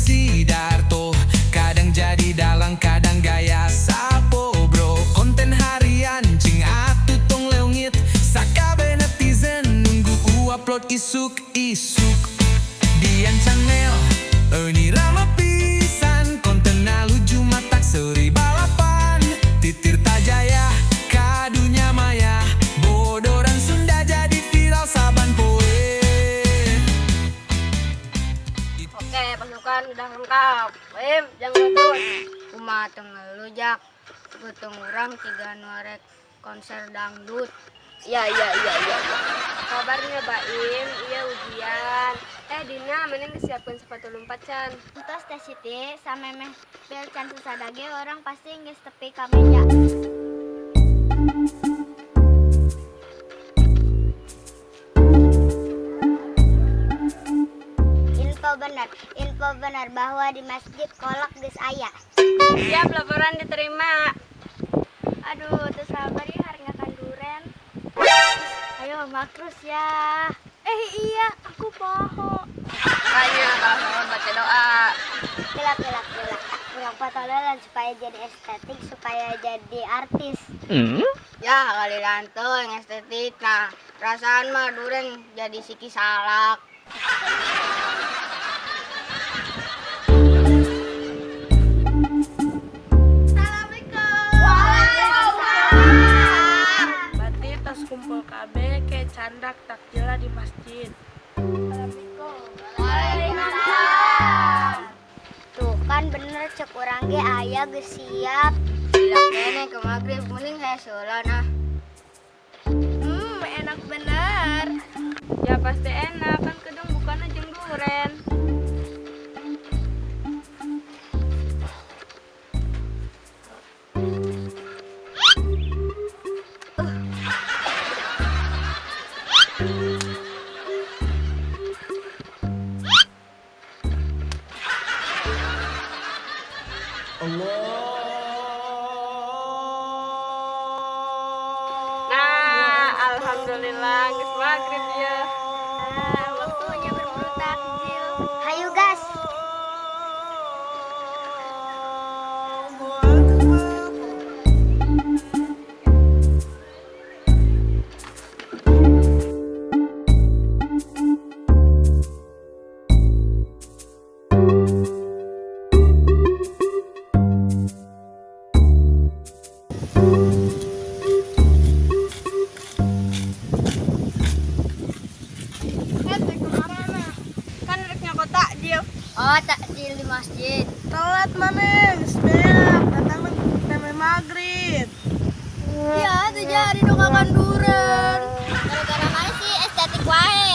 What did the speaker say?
Sidarto. Kadang jadi dalang, kadang gaya sapo bro. Konten harian cing atuh tong leungit. Sakabeh netizen nunggu upload isuk-isuk. Dian Channel, ini rame pisan. Kontenna lucu matak seuri balapan. Ti Tirta Jaya ka dunya maya, bodoran Sunda jadi viral saban poe. Oke, pasukan udah lengkap. Wim, jangan ngetut. Kumaha teu ngeluh, Jak. Beuteung urang siga nu arek konser dangdut. Iya. Kabarnya Baim, iya ujian. Eh Dina, mending disiapkan sepatu lompat can. Entos, Teh Siti, samemeh bel can susada ge urang pasti geus tepi ka meja. Info benar bahwa di masjid kolak geus aya. Siap, laporan diterima. Aduh, teu sabar ya hari ngakan duren. Ayo makrus ya. Eh iya, aku poho. Makanya kalau sahur baca doa. Gila, gila, gila. Urang patolelan supaya jadi estetik, supaya jadi artis. Ya kali lantuh yang estetik. Nah, perasaan mah duren jadi siki salak. Assalamualaikum. Waalaikumsalam. Berarti tas kumpul KB kayak candak takjilnya di masjid. Waalaikumsalam. Tuh kan bener cek urang ge aya geus siap. Tidak kene ke maghrib mending saya nah. Enak bener. Ya pasti enak, kan kedung bukan jeung duren. Nah, alhamdulillah geus maghrib ya. Ah, waktunya berburu takjil. Hayu gas. Eh, kemana? Kan rek nyokot takjil. Oh, takjil di masjid. Telat mana? Geus beak, datang meme maghrib. Ya, tuh jadi dokakan duren. Gara-gara mana sih estetik wae.